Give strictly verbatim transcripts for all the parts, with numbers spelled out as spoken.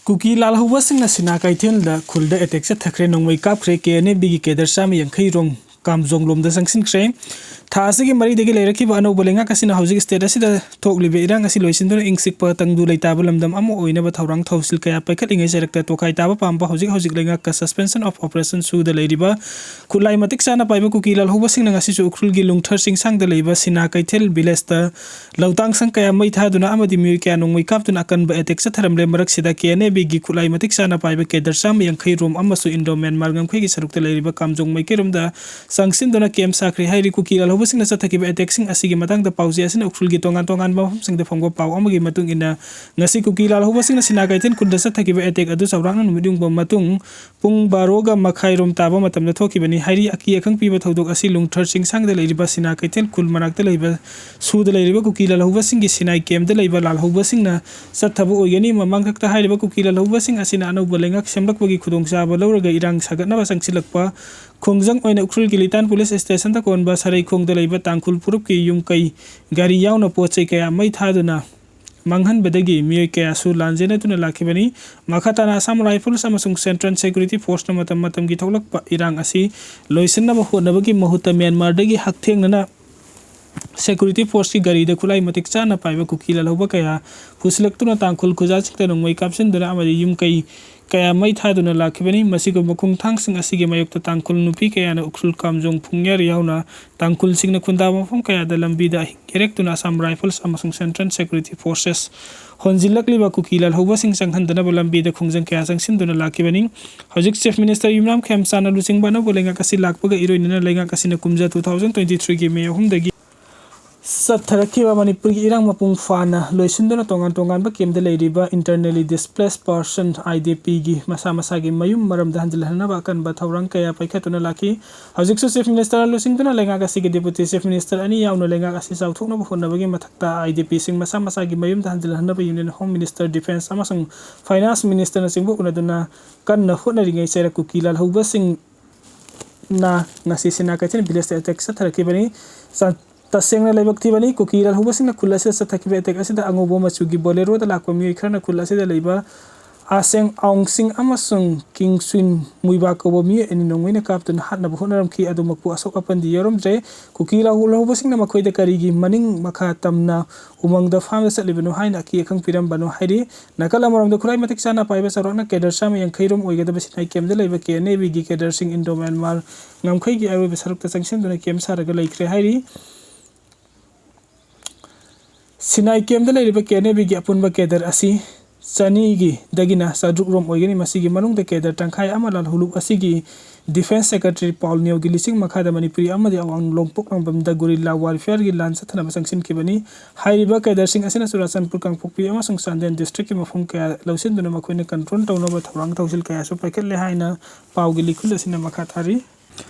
ꯀꯨꯀꯤ ꯂꯥꯜꯍꯧꯕꯁꯤꯡꯅ ꯁꯤꯅꯥ ꯀꯩꯊꯦꯜꯗ ꯈꯨꯜꯗ ꯑꯦꯇꯦꯛ ꯆꯠꯊꯈ꯭ꯔꯦ꯫ ꯅꯣꯡꯃꯩ ꯀꯥꯞꯈ꯭ꯔꯦ꯫ ꯀꯦ ꯑꯦꯟ ꯑꯦ ꯕꯤꯒꯤ ꯀꯦꯗꯔ ꯆꯥꯝꯃ ꯌꯥꯡꯈꯩ ꯔꯣꯝ ꯀꯥꯝꯖꯣꯡꯂꯣꯝꯗ ꯆꯪꯁꯤꯟꯈ꯭ꯔꯦ꯫ ꯊꯥ ꯑꯁꯤꯒꯤ ꯃꯔꯤꯗꯒꯤ ꯂꯩꯔꯛꯈꯤꯕ ꯑꯅꯧꯕ ꯂꯩꯉꯥꯛ ꯑꯁꯤꯅ ꯍꯧꯖꯤꯛ ꯁ꯭ꯇꯦꯠ ꯑꯁꯤꯗ ꯊꯣꯛꯂꯤꯕ ꯏꯔꯥꯡ ꯑꯁꯤ ꯂꯣꯏꯁꯤꯟꯗꯨꯅ ꯏꯪ ꯆꯤꯛꯄ ꯇꯪꯗꯨ ꯂꯩꯇꯥꯕ ꯂꯝꯗꯝ ꯑꯃ ꯑꯣꯏꯅꯕ ꯊꯧꯔꯥꯡ ꯊꯧꯁꯤꯜ ꯀꯌꯥ ꯄꯥꯏꯈꯠꯂꯤꯉꯩ ꯆꯩꯔꯛꯇ ꯇꯣꯈꯥꯏ ꯇꯥꯕ ꯄꯥꯝꯕ ꯍꯧꯖꯤꯛ ꯍꯧꯖꯤꯛ ꯂꯩꯉꯥꯛꯀ suspension of operation ꯁꯨꯗ ꯂꯩꯔꯤꯕ ꯈꯨꯠꯂꯥꯏ ꯃꯇꯤꯛ ꯆꯥꯅ ꯄꯥꯏꯕ ꯀꯨꯀꯤ ꯂꯥꯜꯍꯧꯕꯁꯤꯡꯅ ꯉꯁꯤꯁꯨ ꯎꯈ꯭ꯔꯨꯜꯒꯤ ꯂꯨꯡꯊꯔ ꯆꯤꯡꯁꯥꯡꯗ ꯂꯩꯕ ꯁꯤꯅꯥ ꯀꯩꯊꯦꯜ ꯚꯤꯂꯦꯖꯇ ꯂꯧꯇꯥꯡ ꯁꯪ ꯀꯌꯥ ꯃꯩ ꯊꯥꯗꯨꯅ ꯑꯃꯗꯤ ꯃꯤꯑꯣꯏ ꯀꯌꯥ ꯅꯣꯡꯃꯩ ꯀꯥꯞꯇꯨꯅ ꯑꯀꯟꯕ ꯑꯦꯇꯦꯛ ꯆꯠꯊꯔꯝꯂꯦ꯫ ꯃꯔꯛꯁꯤꯗ ꯀꯦ ꯑꯦꯟ ꯑꯦ ꯕꯤꯒꯤ ꯈꯨꯠꯂꯥꯏ ꯃꯇꯤꯛ ꯆꯥꯅ ꯄꯥꯏꯕ ꯀꯦꯗꯔ ꯆꯥꯝꯃ ꯌꯥꯡꯈꯩ ꯔꯣꯝ ꯑꯃꯁꯨ ꯏꯟꯗꯣ ꯃ꯭ꯌꯥꯟꯃꯥꯔ ꯉꯝꯈꯩꯒꯤ ꯁꯔꯨꯛꯇ ꯂꯩꯔꯤꯕ ꯀꯥꯝꯖꯣꯡ ꯃꯥꯏꯀꯩꯔꯣꯝꯗ ꯆꯪꯁꯤꯟꯗꯨꯅ ꯀꯦꯝ ꯁꯥꯈ꯭ꯔꯦ ꯍꯥꯏꯔꯤ꯫ ꯀꯨꯀꯤ ꯂꯥꯜꯍꯧꯕꯁꯤꯡꯅ ꯆꯠꯊꯈꯤꯕ ꯑꯦꯇꯦꯛꯁꯤꯡ ꯑꯁꯤꯒꯤ ꯃꯇꯥꯡꯗ ꯄꯥꯎꯆꯦ ꯑꯁꯤꯅ ꯎꯈ꯭ꯔꯨꯜꯒꯤ ꯇꯣꯉꯥꯟ ꯇꯣꯉꯥꯟꯕ ꯃꯐꯝꯁꯤꯡꯗ ꯐꯪꯕ ꯄꯥꯎ ꯑꯃꯒꯤ ꯃꯇꯨꯡ ꯏꯟꯅ, ꯉꯁꯤ ꯀꯨꯀꯤ ꯂꯥꯜꯍꯧꯕꯁꯤꯡꯅ ꯁꯤꯅꯥ ꯀꯩꯊꯦꯜ ꯈꯨꯜꯗ ꯆꯠꯊꯈꯤꯕ ꯑꯦꯇꯦꯛ ꯑꯗꯨ ꯆꯥꯎꯔꯥꯛꯅ ꯅꯨꯃꯤꯠ ꯌꯨꯡꯕ ꯃꯇꯨꯡ ꯄꯨꯡ ꯕꯥꯔꯣꯒ ꯃꯈꯥꯏꯔꯣꯝ ꯇꯥꯕ ꯃꯇꯝꯗ ꯊꯣꯛꯈꯤꯕꯅꯤ ꯍꯥꯏꯔꯤ꯫ ꯑꯀꯤ ꯑꯈꯪ ꯄꯤꯕ ꯊꯧꯗꯣꯛ ꯑꯁꯤ ꯂꯨꯡꯊꯔ ꯆꯤꯡꯁꯥꯡꯗ ꯂꯩꯔꯤꯕ ꯁꯤꯅꯥ ꯀꯩꯊꯦꯜ ꯈꯨꯜ ꯃꯅꯥꯛꯇ ꯂꯩꯕ ꯁꯨꯗ ꯂꯩꯔꯤꯕ ꯀꯨꯀꯤ ꯂꯥꯜꯍꯧꯕꯁꯤꯡꯒꯤ ꯁꯤꯅꯥꯏ ꯀꯦꯝꯗ ꯂꯩꯕ ꯂꯥꯜꯍꯧꯕꯁꯤꯡꯅ ꯆꯠꯊꯕ ꯑꯣꯏꯒꯅꯤ꯫ ꯃꯃꯥꯡ ꯈꯛꯇ ꯍꯥꯏꯔꯤꯕ ꯀꯨꯀꯤ ꯂꯥꯜꯍꯧꯕꯁꯤꯡ ꯑꯁꯤꯅ ꯑꯅꯧꯕ ꯂꯩꯉꯥꯛ ꯁꯦꯝꯂꯛꯄꯒꯤ ꯈꯨꯗꯣꯡꯆꯥꯕ ꯂꯧꯔꯒ ꯏꯔꯥꯡ ꯁꯥꯒꯠꯅꯕ ꯆꯪꯁꯤꯜꯂꯛꯄ ꯈꯣꯡꯖꯪ ꯑꯣꯏꯅ ꯎꯈ꯭ꯔꯨꯜꯒꯤ ꯂꯤꯇꯥꯟ ꯄꯨꯂꯤꯁ ꯁ꯭ꯇꯦꯁꯟꯗ ꯀꯣꯟꯕ ꯁꯔꯩꯈꯣꯡꯗ ꯂꯩꯕ ꯇꯥꯡꯈꯨꯜ ꯐꯨꯔꯨꯞꯀꯤ ꯌꯨꯝ ꯀꯩ ꯒꯥꯔꯤ ꯌꯥꯎꯅ ꯄꯣꯠ ꯆꯩ ꯀꯌꯥ ꯃꯩ ꯊꯥꯗꯨꯅ ꯃꯥꯡꯍꯟꯕꯗꯒꯤ ꯃꯤꯑꯣꯏ ꯀꯌꯥꯁꯨ ꯂꯥꯟꯖꯦꯟꯅꯗꯨꯅ ꯂꯥꯛꯈꯤꯕꯅꯤ꯫ ꯃꯈꯥ ꯇꯥꯅ ꯑꯁꯥꯝ ꯔꯥꯏꯐꯜꯁ ꯑꯃꯁꯨꯡ ꯁꯦꯟꯇ꯭ꯔꯦꯜ ꯁꯦꯀ꯭ꯌꯨꯔꯤꯇꯤ ꯐꯣꯔꯁꯅ ꯃꯇꯝ ꯃꯇꯝꯒꯤ ꯊꯣꯛꯂꯛꯄ ꯏꯔꯥꯡ ꯑꯁꯤ ꯂꯣꯏꯁꯤꯟꯅꯕ ꯍꯣꯠꯅꯕꯒꯤ ꯃꯍꯨꯠꯇ ꯃ꯭ꯌꯥꯟꯃꯥꯔꯗꯒꯤ ꯍꯛꯊꯦꯡꯅꯅ ꯁꯦꯀ꯭ꯌꯨꯔꯤꯇꯤ ꯐꯣꯔꯁꯀꯤ ꯒꯥꯔꯤꯗ ꯈꯨꯠꯂꯥꯏ ꯃꯇꯤꯛ ꯆꯥꯅ ꯄꯥꯏꯕ ꯀꯨꯀꯤ ꯂꯥꯜꯍꯧꯕ ꯀꯌꯥ ꯄꯨꯁꯤꯜꯂꯛꯇꯨꯅ ꯇꯥꯡꯈꯨꯜ ꯈꯨꯖꯥꯁꯤꯡꯗ ꯅꯣꯡꯃꯩ ꯀꯥꯞꯁꯤꯟꯗꯨꯅ ꯑꯃꯗꯤ ꯌꯨꯝ ꯀꯩ ꯀꯌꯥ ꯃꯩ ꯊꯥꯗꯨꯅ ꯂꯥꯛꯈꯤꯕꯅꯤ꯫ ꯃꯁꯤꯒꯨꯝꯕ ꯈꯣꯡꯊꯥꯡꯁꯤꯡ ꯑꯁꯤꯒꯤ ꯃꯥꯌꯣꯛꯇ ꯇꯥꯡꯈꯨꯜ ꯅꯨꯄꯤ ꯀꯌꯥꯅ ꯎꯈ꯭ꯔꯨꯜ ꯀꯥꯝꯖꯣꯡ ꯐꯨꯡꯌꯥꯔ ꯌꯥꯎꯅ ꯇꯥꯡꯈꯨꯜꯁꯤꯡꯅ ꯈꯨꯟꯗꯥꯕ ꯃꯐꯝ ꯀꯌꯥꯗ ꯂꯝꯕꯤꯗ ꯑꯍꯤꯡ ꯒꯦꯔꯦꯛꯇꯨꯅ ꯑꯁꯥꯝ ꯔꯥꯏꯐꯜꯁ ꯑꯃꯁꯨꯡ ꯁꯦꯟꯇ꯭ꯔꯦꯜ ꯁꯦꯀ꯭ꯌꯨꯔꯤꯇꯤ ꯐꯣꯔꯁꯦꯁ ꯍꯣꯟꯖꯤꯜꯂꯛꯂꯤꯕ ꯀꯨꯀꯤ ꯂꯥꯜꯍꯧꯕꯁꯤꯡ ꯆꯪꯍꯟꯗꯅꯕ ꯂꯝꯕꯤꯗ ꯈꯣꯡꯖꯪ ꯀꯌꯥ ꯆꯪꯁꯤꯟꯗꯨꯅ ꯂꯥꯛꯈꯤꯕꯅꯤ꯫ ꯍꯧꯖꯤꯛ ꯆꯤꯐ ꯃꯤꯅꯤꯁꯇꯔ ꯌꯨꯝꯅꯥꯝ ꯈꯦꯝꯆꯥꯟꯅ ꯂꯨꯆꯤꯡꯕ ꯑꯅꯧꯕ ꯂꯩꯉꯥꯛ ꯑꯁꯤ ꯂꯥꯛꯄꯒ ꯏꯔꯣꯏꯅꯅ ꯂꯩꯉꯥꯛ ꯑꯁꯤꯅ ꯀꯨꯝꯖꯥ two thousand twenty threeꯒꯤ ꯃꯦ ꯑꯍꯨꯝꯗꯒꯤ ꯆꯠꯊꯔꯛꯈꯤꯕ ꯃꯅꯤꯄꯨꯔꯒꯤ ꯏꯔꯥꯡ ꯃꯄꯨꯡ ꯐꯥꯅ ꯂꯣꯏꯁꯤꯟꯗꯨꯅ ꯇꯣꯉꯥꯟ ꯇꯣꯉꯥꯟꯕ ꯀꯦꯝꯗ ꯂꯩꯔꯤꯕ internally displaced person, IDPꯒꯤ ꯃꯁꯥ ꯃꯁꯥꯒꯤ ꯃꯌꯨꯝ ꯃꯔꯝꯗ ꯍꯟꯖꯤꯜꯍꯟꯅꯕ ꯑꯀꯟꯕ ꯊꯧꯔꯥꯡ ꯀꯌꯥ ꯄꯥꯏꯈꯠꯇꯨꯅ ꯂꯥꯛꯈꯤ꯫ ꯍꯧꯖꯤꯛꯁꯨ ꯆꯤꯐ ꯃꯤꯅꯤꯁꯇꯔꯅ ꯂꯨꯆꯤꯡꯗꯨꯅ ꯂꯩꯉꯥꯛ ꯑꯁꯤꯒꯤ ꯗꯦꯄꯨꯇꯤ ꯆꯤꯐ ꯃꯤꯅꯤꯁꯇꯔ ꯑꯅꯤ ꯌꯥꯎꯅ ꯂꯩꯉꯥꯛ ꯑꯁꯤ ꯆꯥꯎꯊꯣꯛꯅꯕ ꯍꯣꯠꯅꯕꯒꯤ ꯃꯊꯛꯇ IDPꯁꯤꯡ ꯃꯁꯥ ꯃꯁꯥꯒꯤ ꯃꯌꯨꯝꯗ ꯍꯟꯖꯤꯜꯍꯟꯅꯕ ꯌꯨꯅꯤꯌꯟ ꯍꯣꯝ ꯃꯤꯅꯤꯁꯇꯔ, ꯗꯤꯐꯦꯟꯁ ꯑꯃꯁꯨꯡ ꯐꯥꯏꯅꯥꯟꯁ ꯃꯤꯅꯤꯁꯇꯔꯅꯆꯤꯡꯕ ꯎꯅꯗꯨꯅ ꯀꯟꯅ ꯍꯣꯠꯅꯔꯤꯉꯩ ꯆꯩꯔꯛ ꯀꯨꯀꯤ ꯂꯥꯜꯍꯧꯕꯁꯤꯡ ꯅ ꯉꯁꯤ ꯁꯤꯅꯥ ꯀꯩꯊꯦꯜ ꯚꯤꯂꯦꯖꯇ ꯑꯦꯇꯦꯛ ꯆꯠꯊꯔꯛꯈꯤꯕꯅꯤ꯫ ꯆ-, ꯇꯁꯦꯡꯅ ꯂꯥꯏꯕꯛ ꯊꯤꯕꯅꯤ, ꯀꯨꯀꯤ ꯂꯥꯜꯍꯧꯕꯁꯤꯡꯅ ꯈꯨꯜ ꯑꯁꯤꯗ ꯆꯠꯊꯈꯤꯕ ꯑꯦꯇꯦꯛ ꯑꯁꯤꯗ ꯑꯉꯧꯕ ꯃꯆꯨꯒꯤ ꯕꯣꯂꯦꯔꯣꯗ ꯂꯥꯛꯄ ꯃꯤꯑꯣꯏ ꯈꯔꯅ ꯈꯨꯜ ꯑꯁꯤꯗ ꯂꯩꯕ ꯑꯁꯦꯡ ꯑꯥꯎꯡꯁꯤꯡ ꯑꯃꯁꯨꯡ ꯀꯤꯡꯁꯨꯟ ꯃꯨꯏꯕꯥ ꯀꯧꯕ ꯃꯤꯑꯣꯏ ꯑꯅꯤ ꯅꯣꯡꯃꯩꯅ ꯀꯥꯞꯇꯨꯅ ꯍꯥꯠꯅꯕ ꯍꯣꯠꯅꯔꯝꯈꯤ꯫ ꯑꯗꯨꯃꯛꯄꯨ ꯑꯁꯣꯛ ꯑꯄꯟꯗꯤ ꯌꯥꯎꯔꯝꯗ꯭ꯔꯦ꯫ ꯀꯨꯀꯤ ꯂꯧꯍꯧꯕꯁꯤꯡꯅ ꯃꯈꯣꯏꯗ ꯀꯔꯤꯒꯤ ꯃꯅꯤꯡ ꯃꯈꯥ ꯇꯝꯅ ꯎꯃꯪꯗ ꯐꯥꯝꯗ ꯆꯠꯂꯤꯕꯅꯣ ꯍꯥꯏꯅ ꯑꯀꯤ ꯑꯈꯪ ꯄꯤꯔꯝꯕꯅꯣ ꯍꯥꯏꯔꯤ꯫ ꯅꯥꯀꯜ ꯑꯃꯔꯣꯝꯗ ꯈꯨꯠꯂꯥꯏ ꯃꯇꯤꯛ ꯆꯥꯅ ꯄꯥꯏꯕ ꯆꯥꯎꯔꯥꯛꯅ ꯀꯦꯗꯔ ꯆꯥꯝꯃ ꯌꯥꯡꯈꯩ ꯔꯣꯝ ꯑꯣꯏꯒꯗꯕ ꯁꯤꯅꯥꯏ ꯀꯦꯝꯗ ꯂꯩꯕ ꯀꯦ ꯑꯦꯟ ꯑꯦ ꯕꯤꯒꯤ ꯀꯦꯗꯔꯁꯤꯡ ꯏꯟꯗꯣ ꯃ꯭ꯌꯥꯟꯃꯥꯔ ꯉꯝꯈꯩꯒꯤ ꯑꯔꯣꯏꯕ ꯁꯔꯨꯛꯇ ꯆꯪꯁꯤꯟꯗꯨꯅ ꯀꯦꯝ ꯁꯥꯔꯒ ꯂꯩꯈ꯭ꯔꯦ ꯍꯥꯏꯔꯤ꯫ ꯁꯤꯅꯥꯏ ꯀꯦꯝꯗ ꯂꯩꯔꯤꯕ ꯀꯦ ꯑꯦꯟ ꯑꯦ ꯕꯤꯒꯤ ꯑꯄꯨꯟꯕ ꯀꯦꯗꯔ ꯑꯁꯤ ꯆꯅꯤꯒꯤꯗꯒꯤꯅ ꯆꯥꯇ꯭ꯔꯨꯛ ꯔꯣꯝ ꯑꯣꯏꯒꯅꯤ꯫ ꯃꯁꯤꯒꯤ ꯃꯅꯨꯡꯗ ꯀꯦꯗꯔ ꯇꯪꯈꯥꯏ ꯑꯃ ꯂꯥꯜꯍꯧꯂꯨꯞ ꯑꯁꯤꯒꯤ ꯗꯤꯐꯦꯟꯁ ꯁꯦꯀ꯭ꯔꯦꯇꯔꯤ ꯄꯥꯎꯜ ꯅꯤꯌꯣꯒꯤ ꯂꯤꯆꯤꯡ ꯃꯈꯥꯗ ꯃꯅꯤꯄꯨꯔꯤ ꯑꯃꯗꯤ ꯑꯋꯥꯡ ꯅꯣꯡꯄꯣꯛ ꯂꯝꯗꯝꯗ ꯒꯨꯔꯤꯜꯂꯥ ꯋꯥꯔꯐꯤꯌꯔꯒꯤ ꯂꯥꯟ ꯆꯠꯊꯅꯕ ꯆꯪꯁꯤꯟꯈꯤꯕꯅꯤ꯫ ꯍꯥꯏꯔꯤꯕ ꯀꯦꯗꯔꯁꯤꯡ ꯑꯁꯤꯅ ꯆꯨꯔꯥꯆꯥꯟꯄꯨꯔ, ꯀꯥꯡꯄꯣꯛꯄꯤ ꯑꯃꯁꯨꯡ ꯆꯥꯟꯗꯦꯜ ꯗꯤꯁꯇ꯭ꯔꯤꯛꯀꯤ ꯃꯐꯝ ꯀꯌꯥ ꯂꯧꯁꯤꯟꯗꯨꯅ ꯃꯈꯣꯏꯅ ꯀꯟꯇ꯭ꯔꯣꯜ ꯇꯧꯅꯕ ꯊꯧꯔꯥꯡ ꯊꯧꯁꯤꯜ ꯀꯌꯥꯁꯨ ꯄꯥꯏꯈꯠꯂꯦ ꯍꯥꯏꯅ ꯄꯥꯎꯒꯤ ꯂꯤꯈꯨꯜ ꯑꯁꯤꯅ ꯃꯈꯥ ꯇꯥꯔꯤ꯫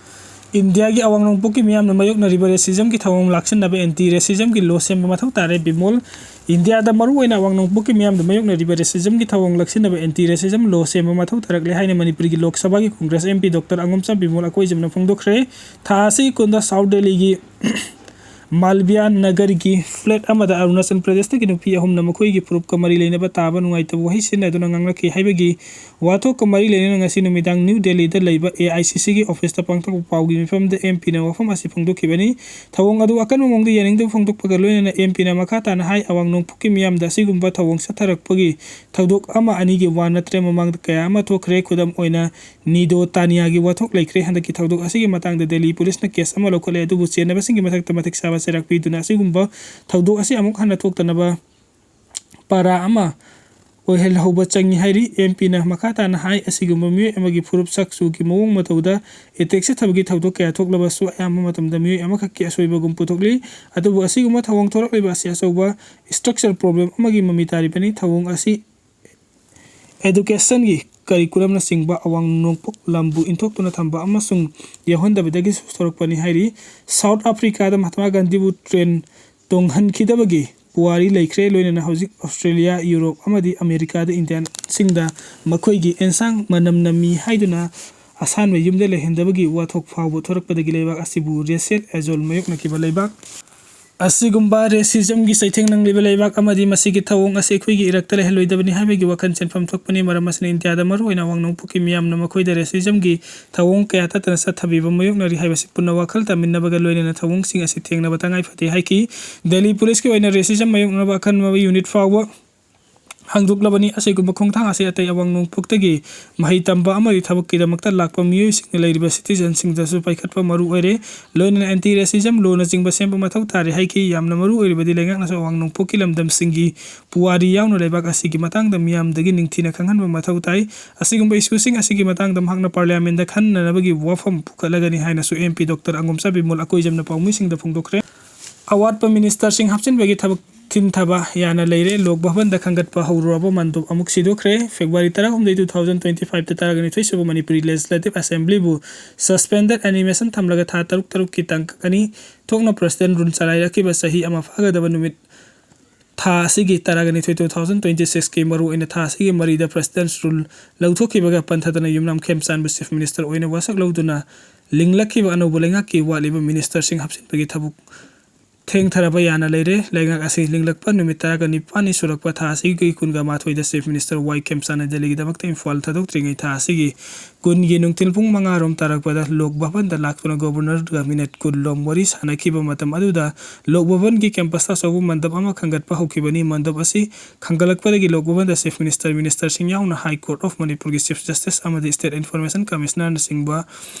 ꯏꯟꯗꯤꯌꯥꯒꯤ ꯑꯋꯥꯡ ꯅꯣꯡꯄꯣꯛꯀꯤ ꯃꯤꯌꯥꯝꯅ ꯃꯥꯌꯣꯛꯅꯔꯤꯕ ꯔꯦꯁꯤꯖꯝꯒꯤ ꯊꯧꯑꯣꯡ ꯂꯥꯛꯁꯤꯟꯅꯕ ꯑꯦꯟꯇꯤ ꯔꯦꯁꯤꯖꯝꯒꯤ ꯂꯣ ꯁꯦꯝꯕ ꯃꯊꯧ ꯇꯥꯔꯦ, ꯕꯤꯃꯣꯜ꯫ ꯏꯟꯗꯤꯌꯥꯗ ꯃꯔꯨꯑꯣꯏꯅ ꯑꯋꯥꯡ ꯅꯣꯡꯄꯣꯛꯀꯤ ꯃꯤꯌꯥꯝꯗ ꯃꯥꯌꯣꯛꯅꯔꯤꯕ ꯔꯦꯁꯤꯖꯝꯒꯤ ꯊꯧꯑꯣꯡ ꯂꯥꯛꯁꯤꯟꯅꯕ ꯑꯦꯟꯇꯤ ꯔꯦꯁꯤꯖꯝ ꯂꯣ ꯁꯦꯝꯕ ꯃꯊꯧ ꯇꯥꯔꯛꯂꯦ ꯍꯥꯏꯅ ꯃꯅꯤꯄꯨꯔꯒꯤ ꯂꯣꯛ ꯁꯚꯥꯒꯤ Congress M P doctor ꯑꯉꯣꯝꯆꯥ Bimol ꯑꯀꯣꯏꯖꯝꯅ ꯐꯣꯡꯗꯣꯛꯈ꯭ꯔꯦ꯫ ꯊꯥ ꯑꯁꯤꯒꯤ ꯀꯨꯟꯗ ꯁꯥꯎꯠ ꯗꯦꯜꯂꯤꯒꯤ ꯃꯥꯜꯕꯤꯌꯥ ꯅꯒꯔꯒꯤ ꯐ꯭ꯂꯦꯠ ꯑꯃꯗ ꯑꯔꯨꯅꯥꯆꯜ ꯄ꯭ꯔꯗꯦꯁꯇꯒꯤ ꯅꯨꯄꯤ ꯑꯍꯨꯝꯅ ꯃꯈꯣꯏꯒꯤ ꯐꯨꯔꯨꯞꯀ ꯃꯔꯤ ꯂꯩꯅꯕ ꯇꯥꯕ ꯅꯨꯡꯉꯥꯏꯇꯕ ꯋꯥꯍꯩ ꯁꯤꯖꯤꯟꯅꯗꯨꯅ ꯉꯥꯡꯅꯈꯤ ꯍꯥꯏꯕꯒꯤ ꯋꯥꯊꯣꯛꯀ ꯃꯔꯤ ꯂꯩꯅꯅ ꯉꯁꯤ ꯅꯨꯃꯤꯗꯥꯡ ꯅ꯭ꯌꯨ ꯗꯦꯜꯂꯤꯗ ꯂꯩꯕ ꯑꯦ ꯑꯥꯏ ꯁꯤ ꯁꯤꯒꯤ ꯑꯣꯐꯤꯁꯇ ꯄꯥꯡꯊꯣꯛꯄ ꯄꯥꯎꯒꯤ ꯃꯤꯐꯝꯗ ꯑꯦꯝ ꯄꯤꯅ ꯋꯥꯐꯝ ꯑꯁꯤ ꯐꯣꯡꯗꯣꯛꯈꯤꯕꯅꯤ꯫ ꯊꯧꯑꯣꯡ ꯑꯗꯨ ꯑꯀꯟꯕ ꯃꯑꯣꯡꯗ ꯌꯥꯅꯤꯡꯗꯕ ꯐꯣꯡꯗꯣꯛꯄꯒ ꯂꯣꯏꯅꯅ ꯑꯦꯝ ꯄꯤꯅ ꯃꯈꯥ ꯇꯥꯅ ꯍꯥꯏ, ꯑꯋꯥꯡ ꯅꯣꯡꯄꯣꯛꯀꯤ ꯃꯤꯌꯥꯝꯗ ꯑꯁꯤꯒꯨꯝꯕ ꯊꯧꯑꯣꯡ ꯆꯠꯊꯔꯛꯄꯒꯤ ꯊꯧꯗꯣꯛ ꯑꯃ ꯑꯅꯤꯒꯤ ꯋꯥ ꯅꯠꯇ꯭ꯔꯦ, ꯃꯃꯥꯡꯗ ꯀꯌꯥ ꯑꯃ ꯊꯣꯛꯈ꯭ꯔꯦ꯫ ꯈꯨꯗꯝ ꯑꯣꯏꯅ, ꯅꯤꯗꯣ ꯇꯥꯅꯤꯌꯥꯒꯤ ꯋꯥꯊꯣꯛ ꯂꯩꯈ꯭ꯔꯦ꯫ ꯍꯟꯗꯛꯀꯤ ꯊꯧꯗꯣꯛ ꯑꯁꯤꯒꯤ ꯃꯇꯥꯡꯗ ꯗꯦꯜꯂꯤ ꯄꯨꯂꯤꯁꯅ ꯀꯦꯁ ꯑꯃ ꯂꯧꯈꯠꯂꯦ, ꯑꯗꯨꯕꯨ ꯆꯦꯟꯅꯕꯁꯤꯡꯒꯤ ꯃꯊꯛꯇ ꯃꯇꯤꯛ ꯆꯥꯕ ꯆꯩꯔꯥꯛ ꯄꯤꯗꯨꯅ ꯑꯁꯤꯒꯨꯝꯕ ꯊꯧꯗꯣꯛ ꯑꯁꯤ ꯑꯃꯨꯛ ꯍꯟꯅ ꯊꯣꯛꯇꯅꯕ ꯄꯥꯔꯥ ꯑꯃ ꯑꯣꯏꯍꯜꯍꯧꯕ ꯆꯪꯏ ꯍꯥꯏꯔꯤ꯫ ꯑꯦꯝ ꯄꯤꯅ ꯃꯈꯥ ꯇꯥꯅ ꯍꯥꯏ, ꯑꯁꯤꯒꯨꯝꯕ ꯃꯤꯑꯣꯏ ꯑꯃꯒꯤ ꯐꯨꯔꯨꯞ, ꯁꯛ ꯆꯨꯒꯤ ꯃꯑꯣꯡ ꯃꯇꯧꯗ ꯑꯦꯇꯦꯛ ꯆꯠꯊꯕꯒꯤ ꯊꯧꯗꯣꯛ ꯀꯌꯥ ꯊꯣꯛꯂꯕꯁꯨ ꯑꯌꯥꯝꯕ ꯃꯇꯝꯗ ꯃꯤꯑꯣꯏ ꯑꯃꯈꯛꯀꯤ ꯑꯁꯣꯏꯕꯒꯨꯝ ꯄꯨꯊꯣꯛꯂꯤ꯫ ꯑꯗꯨꯕꯨ ꯑꯁꯤꯒꯨꯝꯕ ꯊꯧꯑꯣꯡ ꯊꯣꯔꯛꯂꯤꯕ ꯑꯁꯤ ꯑꯆꯧꯕ ꯁ꯭ꯇ꯭ꯔꯛꯆꯔ ꯄ꯭ꯔꯣꯕ꯭ꯂꯦꯝ ꯑꯃꯒꯤ ꯃꯃꯤ ꯇꯥꯔꯤꯕꯅꯤ꯫ ꯊꯧꯑꯣꯡ ꯑꯁꯤ ꯑꯦꯗꯨꯀꯦꯁꯟꯒꯤ ꯀꯔꯤꯀꯨꯂꯝꯅꯆꯤꯡꯕ ꯑꯋꯥꯡ ꯅꯣꯡꯄꯣꯛ ꯂꯝꯕꯨ ꯏꯟꯊꯣꯛꯇꯨꯅ ꯊꯝꯕ ꯑꯃꯁꯨꯡ ꯌꯥꯎꯍꯟꯗꯕꯗꯒꯤꯁꯨ ꯊꯣꯔꯛꯄꯅꯤ ꯍꯥꯏꯔꯤ꯫ ꯁꯥꯎꯠ ꯑꯐ꯭ꯔꯤꯀꯥꯗ ꯃꯍꯥꯇꯃꯥ ꯒꯥꯟꯙꯤꯕꯨ ꯇ꯭ꯔꯦꯟ ꯇꯣꯡꯍꯟꯈꯤꯗꯕꯒꯤ ꯄꯨꯋꯥꯔꯤ ꯂꯩꯈ꯭ꯔꯦ꯫ ꯂꯣꯏꯅꯅ ꯍꯧꯖꯤꯛ ꯑꯣꯁꯇ꯭ꯔꯦꯂꯤꯌꯥ, ꯌꯨꯔꯣꯞ ꯑꯃꯗꯤ ꯑꯃꯦꯔꯤꯀꯥꯗ ꯏꯟꯗꯤꯌꯥꯟꯁꯤꯡꯗ ꯃꯈꯣꯏꯒꯤ ꯑꯦꯟꯁꯥꯡ ꯃꯅꯝ ꯅꯝꯃꯤ ꯍꯥꯏꯗꯨꯅ ꯑꯁꯥꯟꯕ ꯌꯨꯝꯗ ꯂꯩꯍꯟꯗꯕꯒꯤ ꯋꯥꯊꯣꯛ ꯐꯥꯎꯕ ꯊꯣꯔꯛꯄꯗꯒꯤ ꯂꯩꯕꯥꯛ ꯑꯁꯤꯕꯨ ꯔꯦꯁꯤꯌꯦꯜ ꯑꯦꯖꯣꯜ ꯃꯥꯌꯣꯛꯅꯈꯤꯕ ꯂꯩꯕꯥꯛ ꯑꯁꯤꯒꯨꯝꯕ racismꯒꯤ ꯆꯩꯊꯦꯡ ꯅꯪꯂꯤꯕ ꯂꯩꯕꯥꯛ ꯑꯃꯗꯤ ꯃꯁꯤꯒꯤ ꯊꯧꯑꯣꯡ ꯑꯁꯤ ꯑꯩꯈꯣꯏꯒꯤ ꯏꯔꯛꯇ ꯂꯩꯍꯜꯂꯣꯏꯗꯕꯅꯤ ꯍꯥꯏꯕꯒꯤ ꯋꯥꯈꯜ ꯆꯦꯟꯐꯝ ꯊꯣꯛꯄꯅꯤ꯫ ꯃꯔꯝ ꯑꯁꯤꯅ ꯏꯟꯗꯤꯌꯥꯗ ꯃꯔꯨꯑꯣꯏꯅ ꯑꯋꯥꯡ ꯅꯣꯡꯄꯣꯛꯀꯤ ꯃꯤꯌꯥꯝꯅ ꯃꯈꯣꯏꯗ racismꯒꯤ ꯊꯧꯑꯣꯡ ꯀꯌꯥ ꯇꯠꯇꯅ ꯆꯠꯊꯕꯤꯕ ꯃꯥꯌꯣꯛꯅꯔꯤ ꯍꯥꯏꯕꯁꯤ ꯄꯨꯟꯅ ꯋꯥꯈꯜ ꯇꯥꯃꯤꯟꯅꯕꯒ ꯂꯣꯏꯅꯅ ꯊꯧꯑꯣꯡꯁꯤꯡ ꯑꯁꯤ ꯊꯦꯡꯅꯕ ꯇꯉꯥꯏ ꯐꯗꯦ ꯍꯥꯏꯈꯤ꯫ ꯗꯦꯜꯂꯤ ꯄꯨꯂꯤꯁꯀꯤ ꯑꯣꯏꯅ racism ꯃꯥꯌꯣꯛꯅꯕ ꯑꯈꯟꯅꯕ unit ꯐꯥꯎꯕ ꯍꯥꯡꯗꯣꯛꯂꯕꯅꯤ꯫ ꯑꯁꯤꯒꯨꯝꯕ ꯈꯣꯡꯊꯥꯡ ꯑꯁꯤ ꯑꯇꯩ ꯑꯋꯥꯡ ꯅꯣꯡꯄꯣꯛꯇꯒꯤ ꯃꯍꯩ ꯇꯝꯕ ꯑꯃꯗꯤ ꯊꯕꯛꯀꯤꯗꯃꯛꯇ ꯂꯥꯛꯄ ꯃꯤꯑꯣꯏꯁꯤꯡꯅ ꯂꯩꯔꯤꯕ citizenꯁꯤꯡꯗꯁꯨ ꯄꯥꯏꯈꯠꯄ ꯃꯔꯨ ꯑꯣꯏꯔꯦ꯫ ꯂꯣꯏꯅꯅ anti racism law ꯅꯆꯤꯡꯕ ꯁꯦꯝꯕ ꯃꯊꯧ ꯇꯥꯔꯦ ꯍꯥꯏꯈꯤ꯫ ꯌꯥꯝꯅ ꯃꯔꯨ ꯑꯣꯏꯔꯤꯕꯗꯤ ꯂꯩꯉꯥꯛꯅꯁꯨ ꯑꯋꯥꯡ ꯅꯣꯡꯄꯣꯛꯀꯤ ꯂꯝꯗꯝꯁꯤꯡꯒꯤ ꯄꯨꯋꯥꯔꯤ ꯌꯥꯎꯅ ꯂꯩꯕꯥꯛ ꯑꯁꯤꯒꯤ ꯃꯇꯥꯡꯗ ꯃꯤꯌꯥꯝꯗꯒꯤ ꯅꯤꯡꯊꯤꯅ ꯈꯪꯍꯟꯕ ꯃꯊꯧ ꯇꯥꯏ꯫ ꯑꯁꯤꯒꯨꯝꯕ issueꯁꯤꯡ ꯑꯁꯤꯒꯤ ꯃꯇꯥꯡꯗ ꯃꯍꯥꯛꯅ parliamentꯗ ꯈꯟꯅꯅꯕꯒꯤ ꯋꯥꯐꯝ ꯄꯨꯈꯠꯂꯒꯅꯤ ꯍꯥꯏꯅꯁꯨ MP Doctor ꯑꯉꯣꯝꯆꯥ ꯕꯤꯃꯣꯜ ꯑꯀꯣꯏꯖꯝꯅ ꯄꯥꯎꯃꯤꯁꯤꯡꯗ ꯐꯣꯡꯗꯣꯛꯈ꯭ꯔꯦ꯫ ꯑꯋꯥꯠꯄ ministerꯁꯤꯡ ꯍꯥꯞꯆꯤꯟꯕꯒꯤ ꯊꯕꯛ ꯊꯤꯟꯊꯕ ꯌꯥꯅ ꯂꯩꯔꯦ꯫ ꯂꯣꯛ ꯚꯕꯟꯗ ꯈꯟꯒꯠꯄ ꯍꯧꯔꯨꯔꯕ ꯃꯟꯗꯣꯞ ꯑꯃꯨꯛ ꯁꯤꯗꯣꯛꯈ꯭ꯔꯦ꯫ February ꯇꯔꯥꯍꯨꯝꯗꯣꯏ, two thousand twenty fiveꯇ ꯇꯔꯥꯒ ꯅꯤꯊꯣꯏ ꯁꯨꯕ ꯃꯅꯤꯄꯨꯔꯤ Legislative Assemblyꯕꯨ suspended animation ꯊꯝꯂꯒ ꯊꯥ ꯇꯔꯨꯛ ꯇꯔꯨꯛꯀꯤ ꯇꯥꯡꯀꯛ ꯑꯅꯤ ꯊꯣꯛꯅ President rule ꯆꯂꯥꯏꯔꯛꯈꯤꯕ ꯆꯍꯤ ꯑꯃ ꯐꯥꯒꯗꯕ ꯅꯨꯃꯤꯠ ꯊꯥ ꯑꯁꯤꯒꯤ ꯇꯔꯥꯒ ꯅꯤꯊꯣꯏ, two thousand twenty sixꯀꯤ ꯃꯔꯨꯑꯣꯏꯅ ꯊꯥ ꯑꯁꯤꯒꯤ ꯃꯔꯤꯗ President's rule ꯂꯧꯊꯣꯛꯈꯤꯕꯒ ꯄꯟꯊꯗꯅ ꯌꯨꯝꯅꯥꯝ ꯈꯦꯝꯆꯥꯟꯕꯨ Chief Minister ꯑꯣꯏꯅ ꯋꯥꯁꯛ ꯂꯧꯗꯨꯅ ꯂꯤꯡꯂꯛꯈꯤꯕ ꯑꯅꯧꯕ ꯂꯩꯉꯥꯛꯀꯤ ꯋꯥꯠꯂꯤꯕ ministerꯁꯤꯡ ꯍꯥꯞꯆꯤꯟꯕꯒꯤ ꯊꯕꯛ ꯊꯦꯡꯊꯔꯕ ꯌꯥꯅ ꯂꯩꯔꯦ꯫ ꯂꯩꯉꯥꯛ ꯑꯁꯤ ꯂꯤꯡꯂꯛꯄ ꯅꯨꯃꯤꯠ ꯇꯔꯥꯒ ꯅꯤꯄꯥꯜꯅꯤ ꯁꯨꯔꯛꯄ ꯊꯥ ꯑꯁꯤꯒꯤ ꯀꯨꯟꯒ ꯃꯥꯊꯣꯏꯗ Chief Minister ꯋꯥꯏ ꯈꯦꯝꯆꯥꯟꯅ ꯗꯦꯜꯂꯤꯒꯤꯗꯃꯛꯇ ꯏꯝꯐꯥꯜ ꯊꯥꯗꯣꯛꯇ꯭ꯔꯤꯉꯩ ꯊꯥ ꯑꯁꯤꯒꯤ ꯀꯨꯟꯒꯤ ꯅꯨꯡꯊꯤꯜ ꯄꯨꯡ ꯃꯉꯥ ꯔꯣꯝ ꯇꯥꯔꯛꯄꯗ ꯂꯣꯛ ꯚꯕꯟꯗ ꯂꯥꯛꯇꯨꯅ Governorꯒ minute ꯀꯨꯟ ꯂꯣꯝ ꯋꯥꯔꯤ ꯁꯥꯅꯈꯤꯕ ꯃꯇꯝ ꯑꯗꯨꯗ ꯂꯣꯛ ꯚꯕꯟꯒꯤ campusꯇ ꯑꯆꯧꯕ ꯃꯟꯗꯞ ꯑꯃ ꯈꯟꯒꯠꯄ ꯍꯧꯈꯤꯕꯅꯤ꯫ ꯃꯟꯗꯞ ꯑꯁꯤ ꯈꯟꯒꯠꯂꯛꯄꯗꯒꯤ ꯂꯣꯛ ꯚꯕꯟꯗ Chief Minister, ministerꯁꯤꯡ ꯌꯥꯎꯅ High Court of ꯃꯅꯤꯄꯨꯔꯒꯤ Chief Justice ꯑꯃꯗꯤ State Information Commissionerꯅꯆꯤꯡꯕ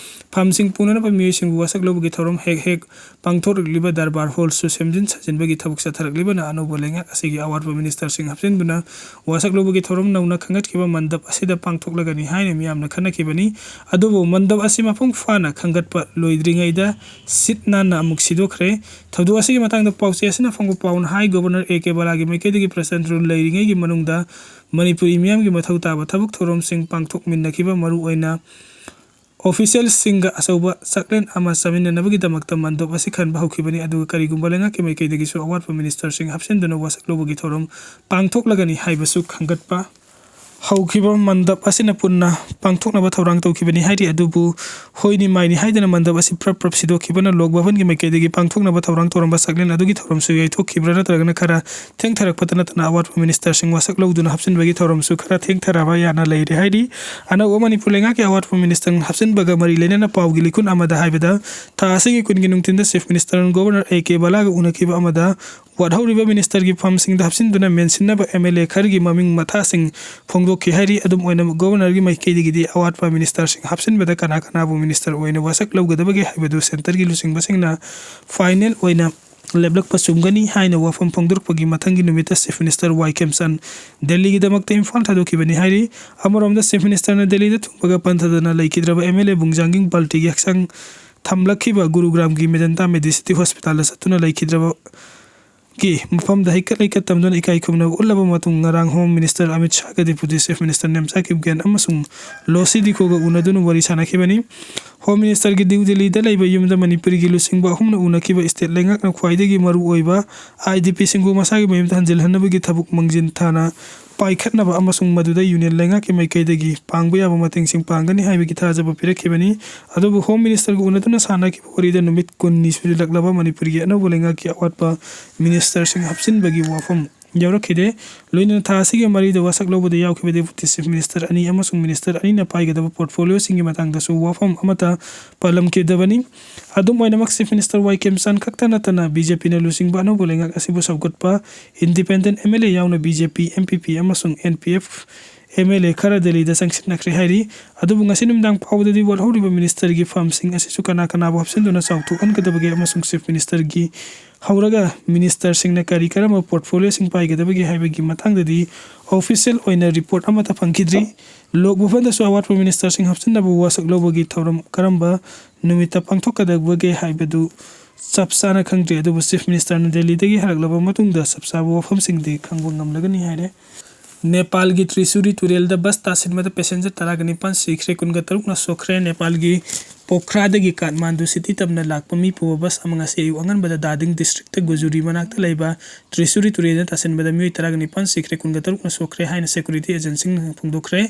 ꯐꯝꯁꯤꯡ ꯄꯨꯅꯅꯕ ꯃꯤꯑꯣꯏꯁꯤꯡꯕꯨ ꯋꯥꯁꯛ ꯂꯧꯕꯒꯤ ꯊꯧꯔꯝ ꯍꯦꯛ ꯍꯦꯛ ꯄꯥꯡꯊꯣꯔꯛꯂꯤꯕ ꯗꯔꯕꯥꯔ ꯍꯣꯜꯁꯨ ꯁꯦꯝꯖꯤꯟ ꯁꯥꯖꯤꯟꯕꯒꯤ ꯊꯕꯛ ꯆꯠꯊꯔꯛꯂꯤꯕꯅ ꯑꯅꯧꯕ ꯂꯩꯉꯥꯛ ꯑꯁꯤꯒꯤ ꯑꯋꯥꯠꯄ ministerꯁꯤꯡ ꯍꯥꯞꯆꯤꯟꯗꯨꯅ ꯋꯥꯁꯛ ꯂꯧꯕꯒꯤ ꯊꯧꯔꯝ ꯅꯧꯅ ꯈꯟꯒꯠꯈꯤꯕ ꯃꯟꯗꯞ ꯑꯁꯤꯗ ꯄꯥꯡꯊꯣꯛꯂꯒꯅꯤ ꯍꯥꯏꯅ ꯃꯤꯌꯥꯝꯅ ꯈꯟꯅꯈꯤꯕꯅꯤ꯫ ꯑꯗꯨꯕꯨ ꯃꯟꯗꯞ ꯑꯁꯤ ꯃꯄꯨꯡ ꯐꯥꯅ ꯈꯟꯒꯠꯄ ꯂꯣꯏꯗ꯭ꯔꯤꯉꯩꯗ ꯁꯤꯠ ꯅꯥꯟꯅ ꯑꯃꯨꯛ ꯁꯤꯗꯣꯛꯈ꯭ꯔꯦ꯫ ꯊꯧꯗꯣꯛ ꯑꯁꯤꯒꯤ ꯃꯇꯥꯡꯗ ꯄꯥꯎꯆꯦ ꯑꯁꯤꯅ ꯐꯣꯡꯕ ꯄꯥꯎꯅ ꯍꯥꯏ, Governor ꯑꯦ ꯀꯦ ꯕꯂꯥꯒꯤ ꯃꯥꯏꯀꯩꯗꯒꯤ President rule ꯂꯩꯔꯤꯉꯩꯒꯤ ꯃꯅꯨꯡꯗ ꯃꯅꯤꯄꯨꯔꯤ ꯃꯤꯌꯥꯝꯒꯤ ꯃꯊꯧ ꯇꯥꯕ ꯊꯕꯛ ꯊꯧꯔꯝꯁꯤꯡ ꯄꯥꯡꯊꯣꯛꯃꯤꯟꯅꯈꯤꯕ, ꯃꯔꯨꯑꯣꯏꯅ officialꯁꯤꯡꯒ ꯑꯆꯧꯕ ꯆꯥꯛꯂꯦꯟ ꯑꯃ ꯆꯥꯃꯤꯟꯅꯅꯕꯒꯤꯗꯃꯛꯇ ꯃꯟꯗꯣꯞ ꯑꯁꯤ ꯈꯟꯕ ꯍꯧꯈꯤꯕꯅꯤ꯫ ꯑꯗꯨꯒ ꯀꯔꯤꯒꯨꯝꯕ ꯂꯩꯉꯥꯛꯀꯤ ꯃꯥꯏꯀꯩꯗꯒꯤꯁꯨ ꯑꯋꯥꯠꯄ ministerꯁꯤꯡ ꯍꯥꯞꯆꯤꯟꯗꯨꯅ ꯋꯥꯁꯛ ꯂꯧꯕꯒꯤ ꯊꯧꯔꯝ ꯄꯥꯡꯊꯣꯛꯂꯒꯅꯤ ꯍꯥꯏꯕꯁꯨ ꯈꯟꯒꯠꯄ ꯍꯧꯈꯤꯕ ꯃꯟꯗꯞ ꯑꯁꯤꯅ ꯄꯨꯟꯅ ꯄꯥꯡꯊꯣꯛꯅꯕ ꯊꯧꯔꯥꯡ ꯇꯧꯈꯤꯕꯅꯤ ꯍꯥꯏꯔꯤ꯫ ꯑꯗꯨꯕꯨ ꯍꯣꯏꯅꯤ ꯃꯥꯏꯅꯤ ꯍꯥꯏꯗꯅ ꯃꯟꯗꯞ ꯑꯁꯤ ꯄ꯭ꯔꯞ ꯄ꯭ꯔꯞ ꯁꯤꯗꯣꯛꯈꯤꯕꯅ ꯂꯣꯛ ꯚꯕꯟꯒꯤ ꯃꯥꯏꯀꯩꯗꯒꯤ ꯄꯥꯡꯊꯣꯛꯅꯕ ꯊꯧꯔꯥꯡ ꯇꯧꯔꯝꯕ ꯆꯥꯛꯂꯦꯟ ꯑꯗꯨꯒꯤ ꯊꯧꯔꯝꯁꯨ ꯌꯩꯊꯣꯛꯈꯤꯕ꯭ꯔꯥ ꯅꯠꯇ꯭ꯔꯒꯅ ꯈꯔ ꯊꯦꯡꯊꯔꯛꯄꯇ ꯅꯠꯇꯅ ꯑꯋꯥꯠꯄ ꯃꯤꯅꯤꯁꯇꯔꯁꯤꯡ ꯋꯥꯁꯛ ꯂꯧꯗꯨꯅ ꯍꯥꯞꯆꯤꯟꯕꯒꯤ ꯊꯧꯔꯝꯁꯨ ꯈꯔ ꯊꯦꯡꯊꯔꯕ ꯌꯥꯅ ꯂꯩꯔꯦ ꯍꯥꯏꯔꯤ꯫ ꯑꯅꯧꯕ ꯃꯅꯤꯄꯨꯔ ꯂꯩꯉꯥꯛꯀꯤ ꯑꯋꯥꯠꯄ ꯃꯤꯅꯤꯁꯇꯔ ꯍꯥꯞꯆꯤꯟꯕꯒ ꯃꯔꯤ ꯂꯩꯅꯅ ꯄꯥꯎꯒꯤ ꯂꯤꯈꯨꯟ ꯑꯃꯗ ꯍꯥꯏꯕꯗ, ꯊꯥ ꯑꯁꯤꯒꯤ ꯀꯨꯟꯒꯤ ꯅꯨꯡꯊꯤꯟꯗ ꯆꯤꯐ ꯃꯤꯅꯤꯁꯇꯔꯅ ꯒꯣꯕꯔꯅꯔ ꯑꯦ ꯀꯦ ꯕꯂꯥꯒ ꯎꯅꯈꯤꯕ ꯑꯃꯗ ꯋꯥꯠꯍꯧꯔꯤꯕ ꯃꯤꯅꯤꯁꯇꯔꯒꯤ ꯐꯝꯁꯤꯡꯗ ꯍꯥꯞꯆꯤꯟꯗꯨꯅ ꯃꯦꯟꯁꯤꯟꯅꯕ ꯑꯦꯝ ꯑꯦꯜ ꯑꯦ ꯈꯔꯒꯤ ꯃꯃꯤꯡ ꯃꯊꯥꯁꯤꯡ ꯐꯣꯡꯗꯣꯛꯈꯤ ꯍꯥꯏꯔꯤ꯫ ꯑꯗꯨꯝ ꯑꯣꯏꯅꯃꯛ ꯒꯣꯕꯔꯅꯔꯒꯤ ꯃꯥꯏꯀꯩꯗꯒꯤꯗꯤ ꯑꯋꯥꯠꯄ ꯃꯤꯅꯤꯁꯇꯔꯁꯤꯡ ꯍꯥꯞꯆꯤꯟꯕꯗ ꯀꯅꯥ ꯀꯅꯥꯕꯨ ꯃꯤꯅꯤꯁꯇꯔ ꯑꯣꯏꯅ ꯋꯥꯁꯛ ꯂꯧꯒꯗꯕꯒꯦ ꯍꯥꯏꯕꯗꯨ ꯁꯦꯟꯇꯔꯒꯤ ꯂꯨꯆꯤꯡꯕꯁꯤꯡꯅ ꯐꯥꯏꯅꯦꯜ ꯑꯣꯏꯅ ꯂꯦꯞꯂꯛꯄ ꯆꯨꯝꯒꯅꯤ ꯍꯥꯏꯅ ꯋꯥꯐꯝ ꯐꯣꯡꯗꯣꯔꯛꯄꯒꯤ ꯃꯊꯪꯒꯤ ꯅꯨꯃꯤꯠꯇ ꯆꯤꯐ ꯃꯤꯅꯤꯁꯇꯔ ꯋꯥꯏ ꯈꯦꯝꯆꯥꯟ ꯗꯦꯜꯂꯤꯒꯤꯗꯃꯛꯇ ꯏꯝꯐꯥꯜ ꯊꯥꯗꯣꯛꯈꯤꯕꯅꯤ ꯍꯥꯏꯔꯤ꯫ ꯑꯃꯔꯣꯝꯗ ꯆꯤꯐ ꯃꯤꯅꯤꯁꯇꯔꯅ ꯗꯦꯜꯂꯤꯗ ꯊꯨꯡꯕꯒ ꯄꯟꯊꯗꯅ ꯂꯩꯈꯤꯗ꯭ꯔꯕ ꯑꯦꯝ ꯑꯦꯜ ꯑꯦ ꯕꯨꯡꯖꯥꯡꯒꯤꯡ ꯕꯥꯜꯇꯤꯒꯤ ꯍꯛꯆꯥꯡ ꯊꯝꯂꯛꯈꯤꯕ ꯒꯨꯔꯨꯒ꯭ꯔꯥꯝꯒꯤ ꯃꯦꯗꯟꯇꯥ ꯃꯦꯗꯤꯁꯤꯇꯤ ꯍꯣꯁꯄꯤꯇꯥꯜꯗ ꯆꯠꯇꯨꯅ ꯂꯩꯈꯤꯗ꯭ꯔꯕ ꯒꯤ ꯃꯐꯝꯗ ꯍꯩꯀꯠ ꯂꯩꯀꯠ ꯇꯝꯗꯨꯅ ꯏꯀꯥꯏ ꯈꯨꯝꯅꯕ ꯎꯠꯂꯕ ꯃꯇꯨꯡ, ꯉꯔꯥꯡ ꯍꯣꯝ ꯃꯤꯅꯤꯁꯇꯔ ꯑꯃꯤꯠ ꯁꯥꯍꯒ deputy chief minister Nemcha Kipgen ꯑꯃꯁꯨꯡ ꯂꯣꯁꯤ ꯗꯤꯈꯣꯒ ꯎꯅꯗꯨꯅ ꯋꯥꯔꯤ ꯁꯥꯅꯈꯤꯕꯅꯤ꯫ ꯍꯣꯝ ꯃꯤꯅꯤꯁꯇꯔꯒꯤ ꯅ꯭ꯌꯨ ꯗꯤꯜꯂꯤꯗ ꯂꯩꯕ ꯌꯨꯝꯗ ꯃꯅꯤꯄꯨꯔꯒꯤ ꯂꯨꯆꯤꯡꯕ ꯑꯍꯨꯝꯅ ꯎꯅꯈꯤꯕ ꯁ꯭ꯇꯦꯠ ꯂꯩꯉꯥꯛꯅ ꯈ꯭ꯋꯥꯏꯗꯒꯤ ꯃꯔꯨꯑꯣꯏꯕ ꯑꯥꯏ ꯗꯤ ꯄꯤꯁꯤꯡꯕꯨ ꯃꯁꯥꯒꯤ ꯃꯌꯨꯝꯗ ꯍꯟꯖꯤꯜꯍꯟꯅꯕꯒꯤ ꯊꯕꯛ ꯃꯥꯡꯖꯤꯟ ꯊꯥꯅ ꯄꯥꯏꯈꯠꯅꯕ ꯑꯃꯁꯨꯡ ꯃꯗꯨꯗ ꯌꯨꯅꯤꯌꯟ ꯂꯩꯉꯥꯛꯀꯤ ꯃꯥꯏꯀꯩꯗꯒꯤ ꯄꯥꯡꯕ ꯌꯥꯕ ꯃꯇꯦꯡꯁꯤꯡ ꯄꯥꯡꯒꯅꯤ ꯍꯥꯏꯕꯒꯤ ꯊꯥꯖꯕ ꯄꯤꯔꯛꯈꯤꯕꯅꯤ꯫ ꯑꯗꯨꯕꯨ ꯍꯣꯝ ꯃꯤꯅꯤꯁꯇꯔꯒ ꯎꯅꯗꯨꯅ ꯁꯥꯟꯅꯈꯤꯕ ꯋꯥꯔꯤꯗ ꯅꯨꯃꯤꯠ ꯀꯨꯟꯅꯤ ꯁꯨꯖꯤꯜꯂꯛꯂꯕ ꯃꯅꯤꯄꯨꯔꯒꯤ ꯑꯅꯧꯕ ꯂꯩꯉꯥꯛꯀꯤ ꯑꯋꯥꯠꯄ ꯃꯤꯅꯤꯁꯇꯔꯁꯤꯡ ꯍꯥꯞꯆꯤꯟꯕꯒꯤ ꯋꯥꯐꯝ ꯌꯥꯎꯔꯛꯈꯤꯗꯦ꯫ ꯂꯣꯏꯅꯅ ꯊꯥ ꯑꯁꯤꯒꯤ ꯃꯔꯤꯗ ꯋꯥꯁꯛ ꯂꯧꯕꯗ ꯌꯥꯎꯈꯤꯕ ꯗꯦꯄꯨꯇꯤ ꯆꯤꯐ ꯃꯤꯅꯤꯁꯇꯔ ꯑꯅꯤ ꯑꯃꯁꯨꯡ ꯃꯤꯅꯤꯁꯇꯔ ꯑꯅꯤꯅ ꯄꯥꯏꯒꯗꯕ ꯄꯣꯔꯠꯐꯣꯂꯤꯑꯣꯁꯤꯡꯒꯤ ꯃꯇꯥꯡꯗꯁꯨ ꯋꯥꯐꯝ ꯑꯃꯠꯇ ꯄꯜꯂꯝꯈꯤꯗꯕꯅꯤ꯫ ꯑꯗꯨꯝ ꯑꯣꯏꯅꯃꯛ ꯆꯤꯐ ꯃꯤꯅꯤꯁꯇꯔ ꯋꯥꯏ ꯈꯦꯝꯆꯥꯟ ꯈꯛꯇ ꯅꯠꯇꯅ ꯕꯤ ꯖꯦ ꯄꯤꯅ ꯂꯨꯆꯤꯡꯕ ꯑꯅꯧꯕ ꯂꯩꯉꯥꯛ ꯑꯁꯤꯕꯨ ꯁꯧꯒꯠꯄ ꯏꯟꯗꯤꯄꯦꯟꯗꯦꯟ ꯑꯦꯝ ꯑꯦꯜ ꯑꯦ ꯌꯥꯎꯅ ꯕꯤ ꯖꯦ ꯄꯤ, ꯑꯦꯝ ꯄꯤ ꯄꯤ ꯑꯃꯁꯨꯡ N P F M L A ꯈꯔ ꯗꯦꯜꯂꯤꯗ ꯆꯪꯁꯤꯟꯅꯈ꯭ꯔꯦ ꯍꯥꯏꯔꯤ꯫ ꯑꯗꯨꯕꯨ ꯉꯁꯤ ꯅꯨꯃꯤꯗꯥꯡ ꯐꯥꯎꯕꯗꯗꯤ ꯋꯥꯠꯍꯧꯔꯤꯕ ꯃꯤꯅꯤꯁꯇꯔꯒꯤ ꯐꯝꯁꯤꯡ ꯑꯁꯤꯁꯨ ꯀꯅꯥ ꯀꯅꯥꯕꯨ ꯍꯥꯞꯆꯤꯟꯗꯨꯅ ꯆꯥꯎꯊꯣꯛꯍꯟꯒꯗꯕꯒꯦ ꯑꯃꯁꯨꯡ ꯆꯤꯐ ꯃꯤꯅꯤꯁꯇꯔꯒꯤ ꯍꯧꯔꯒ ꯃꯤꯅꯤꯁꯇꯔꯁꯤꯡꯅ ꯀꯔꯤ ꯀꯔꯝꯕ ꯄꯣꯔꯠꯐꯣꯂꯤꯑꯣꯁꯤꯡ ꯄꯥꯏꯒꯗꯕꯒꯦ ꯍꯥꯏꯕꯒꯤ ꯃꯇꯥꯡꯗꯗꯤ ꯑꯣꯐꯤꯁꯤꯌꯦꯜ ꯑꯣꯏꯅ ꯔꯤꯄꯣꯔꯠ ꯑꯃꯠꯇ ꯐꯪꯈꯤꯗ꯭ꯔꯤ꯫ ꯂꯣꯛ ꯚꯕꯟꯗꯁꯨ ꯑꯋꯥꯠꯄ ꯃꯤꯅꯤꯁꯇꯔꯁꯤꯡ ꯍꯥꯞꯆꯤꯟꯅꯕ ꯋꯥꯁꯛ ꯂꯧꯕꯒꯤ ꯊꯧꯔꯝ ꯀꯔꯝꯕ ꯅꯨꯃꯤꯠꯇ ꯄꯥꯡꯊꯣꯛꯀꯗꯕꯒꯦ ꯍꯥꯏꯕꯗꯨ ꯆꯞ ꯆꯥꯅ ꯈꯪꯗ꯭ꯔꯤ꯫ ꯑꯗꯨꯕꯨ ꯆꯤꯐ ꯃꯤꯅꯤꯁꯇꯔꯅ ꯗꯦꯜꯂꯤꯗꯒꯤ ꯍꯜꯂꯛꯂꯕ ꯃꯇꯨꯡꯗ ꯆꯞ ꯆꯥꯕ ꯋꯥꯐꯝꯁꯤꯡꯗꯤ ꯈꯪꯕ ꯉꯝꯂꯒꯅꯤ ꯍꯥꯏꯔꯦ꯫ ꯅꯦꯄꯥꯜꯒꯤ ꯇ꯭ꯔꯤꯁꯨꯔꯤ ꯇꯨꯔꯦꯜꯗ ꯕꯁ ꯇꯥꯁꯤꯟꯕꯗ ꯄꯦꯁꯦꯟꯖꯔ ꯇꯔꯥꯒ ꯅꯤꯄꯥꯟ ꯁꯤꯈ꯭ꯔꯦ, ꯀꯨꯟꯒ ꯇꯔꯨꯛꯅ ꯁꯣꯛꯈ꯭ꯔꯦ꯫ ꯅꯦꯄꯥꯜꯒꯤ ꯄꯣꯈ꯭ꯔꯥꯗꯒꯤ ꯀꯥꯊꯃꯥꯟꯗꯨ ꯁꯤꯇꯤ ꯇꯝꯅ ꯂꯥꯛꯄ ꯃꯤ ꯄꯨꯕ ꯕꯁ ꯑꯃ ꯉꯁꯤ ꯑꯌꯨꯛ ꯑꯉꯟꯕꯗ ꯗꯥꯗꯤꯡ ꯗꯤꯁꯇ꯭ꯔꯤꯛꯇ ꯒꯨꯖꯨꯔꯤ ꯃꯅꯥꯛꯇ ꯂꯩꯕ ꯇ꯭ꯔꯤꯁꯨꯔꯤ ꯇꯨꯔꯦꯜꯗ ꯇꯥꯁꯤꯟꯕꯗ ꯃꯤꯑꯣꯏ ꯇꯔꯥꯒ ꯅꯤꯄꯥꯟ ꯁꯤꯈ꯭ꯔꯦ, ꯀꯨꯟꯒ ꯇꯔꯨꯛꯅ ꯁꯣꯛꯈ꯭ꯔꯦ ꯍꯥꯏꯅ ꯁꯦꯀ꯭ꯌꯨꯔꯤꯇꯤ ꯑꯦꯖꯦꯟꯁꯤꯁꯤꯡꯅ ꯐꯣꯡꯗꯣꯛꯈ꯭ꯔꯦ꯫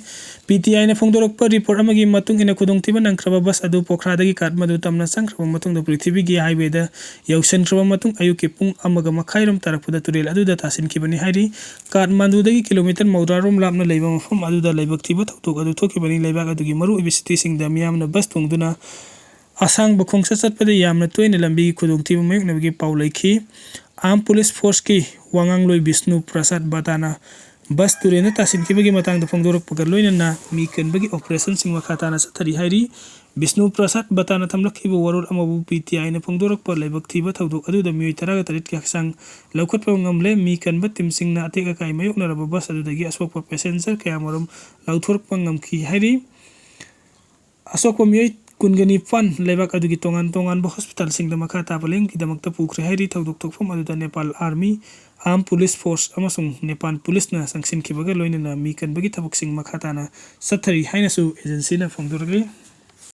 ꯄꯤ ꯇꯤ ꯑꯥꯏꯅ ꯐꯣꯡꯗꯣꯔꯛꯄ ꯔꯤꯄꯣꯔꯠ ꯑꯃꯒꯤ ꯃꯇꯨꯡ ꯏꯟꯅ, ꯈꯨꯗꯣꯡꯊꯤꯕ ꯅꯪꯈ꯭ꯔꯕ ꯕꯁ ꯑꯗꯨ ꯄꯣꯈ꯭ꯔꯥꯗꯒꯤ ꯀꯥꯊꯃꯥꯟꯗꯨ ꯇꯝꯅ ꯆꯪꯈ꯭ꯔꯕ ꯃꯇꯨꯡꯗ ꯄ꯭ꯔꯤꯊꯤꯕꯤꯒꯤ ꯍꯥꯏꯋꯦꯗ ꯌꯧꯁꯤꯟꯈ꯭ꯔꯕ ꯃꯇꯨꯡ ꯑꯌꯨꯛꯀꯤ ꯄꯨꯡ ꯑꯃꯒ ꯃꯈꯥꯏꯔꯣꯝ ꯇꯥꯔꯛꯄꯗ ꯇꯨꯔꯦꯜ ꯑꯗꯨꯗ ꯇꯥꯁꯤꯟꯈꯤꯕꯅꯤ ꯍꯥꯏꯔꯤ꯫ ꯀꯥꯊꯃꯥꯟꯗꯨꯗꯒꯤ ꯀꯤꯂꯣꯃꯤꯇꯔ ꯃꯧꯗ꯭ꯔꯥ ꯔꯣꯝ ꯂꯥꯞꯅ ꯂꯩꯕ ꯃꯐꯝ ꯑꯗꯨꯗ ꯂꯥꯏꯕꯛ ꯊꯤꯕ ꯊꯧꯗꯣꯛ ꯑꯗꯨ ꯊꯣꯛꯈꯤꯕꯅꯤ꯫ ꯂꯩꯕꯥꯛ ꯑꯗꯨꯒꯤ ꯃꯔꯨꯑꯣꯏꯕ ꯁꯤꯇꯤꯁꯤꯡꯗ ꯃꯤꯌꯥꯝꯅ ꯕꯁ ꯇꯣꯡꯗꯨꯅ ꯑꯁꯥꯡꯕ ꯈꯣꯡꯆꯠ ꯆꯠꯄꯗ ꯌꯥꯝꯅ ꯇꯣꯏꯅ ꯂꯝꯕꯤꯒꯤ ꯈꯨꯗꯣꯡꯊꯤꯕ ꯃꯥꯌꯣꯛꯅꯕꯒꯤ ꯄꯥꯎ ꯂꯩꯈꯤ꯫ ꯑꯥꯝ ꯄꯨꯂꯤꯁ ꯐꯣꯔꯁꯀꯤ ꯋꯥꯉꯥꯡꯂꯣꯏ ꯕꯤꯁꯅꯨ ꯄ꯭ꯔꯁꯥꯗ ꯕꯇꯥꯅ ꯕꯁ ꯇꯨꯔꯦꯜꯗ ꯇꯥꯁꯤꯟꯈꯤꯕꯒꯤ ꯃꯇꯥꯡꯗ ꯐꯣꯡꯗꯣꯔꯛꯄꯒ ꯂꯣꯏꯅꯅ ꯃꯤ ꯀꯟꯕꯒꯤ ꯑꯣꯄꯔꯦꯁꯟꯁꯤꯡ ꯃꯈꯥ ꯇꯥꯅ ꯆꯠꯊꯔꯤ ꯍꯥꯏꯔꯤ꯫ ꯕꯤꯁꯅꯨ ꯄ꯭ꯔꯁꯥꯗ ꯕꯇꯥꯅ ꯊꯝꯂꯛꯈꯤꯕ ꯋꯥꯔꯣꯜ ꯑꯃꯕꯨ ꯄꯤ ꯇꯤ ꯑꯥꯏꯅ ꯐꯣꯡꯗꯣꯔꯛꯄ ꯂꯥꯏꯕꯛ ꯊꯤꯕ ꯊꯧꯗꯣꯛ ꯑꯗꯨꯗ ꯃꯤꯑꯣꯏ ꯇꯔꯥꯒ ꯇꯔꯦꯠꯀꯤ ꯍꯛꯆꯥꯡ ꯂꯧꯈꯠꯄ ꯉꯝꯂꯦ꯫ ꯃꯤ ꯀꯟꯕ ꯇꯤꯝꯁꯤꯡꯅ ꯑꯇꯦꯛ ꯑꯀꯥꯏ ꯃꯥꯌꯣꯛꯅꯔꯕ ꯕꯁ ꯑꯗꯨꯗꯒꯤ ꯑꯁꯣꯛꯄ ꯄꯦꯁꯦꯟꯖꯔ ꯀꯌꯥꯃꯔꯨꯝ ꯂꯧꯊꯣꯔꯛꯄ ꯉꯝꯈꯤ ꯍꯥꯏꯔꯤ꯫ ꯑꯁꯣꯛꯄ ꯃꯤꯑꯣꯏ ꯀꯨꯟꯒ ꯅꯤꯄꯥꯟ ꯂꯩꯕꯥꯛ ꯑꯗꯨꯒꯤ ꯇꯣꯉꯥꯟ ꯇꯣꯉꯥꯟꯕ ꯍꯣꯁꯄꯤꯇꯥꯜꯁꯤꯡꯗ ꯃꯈꯥ ꯇꯥꯕ ꯂꯥꯌꯦꯡꯒꯤꯗꯃꯛꯇ ꯄꯨꯈ꯭ꯔꯦ ꯍꯥꯏꯔꯤ꯫ ꯊꯧꯗꯣꯛ ꯊꯣꯛꯐꯝ ꯑꯗꯨꯗ ꯅꯦꯄꯥꯜ ꯑꯥꯔꯃꯤ, ꯑꯥꯝ ꯄꯨꯂꯤꯁ ꯐꯣꯔꯁ ꯑꯃꯁꯨꯡ ꯅꯦꯄꯥꯜ ꯄꯨꯂꯤꯁꯅ ꯆꯪꯁꯤꯟꯈꯤꯕꯒ ꯂꯣꯏꯅꯅ ꯃꯤ ꯀꯟꯕꯒꯤ ꯊꯕꯛꯁꯤꯡ ꯃꯈꯥ ꯇꯥꯅ ꯆꯠꯊꯔꯤ ꯍꯥꯏꯅꯁꯨ ꯑꯦꯖꯦꯟꯁꯤꯅ ꯐꯣꯡꯗꯣꯔꯛꯂꯤ꯫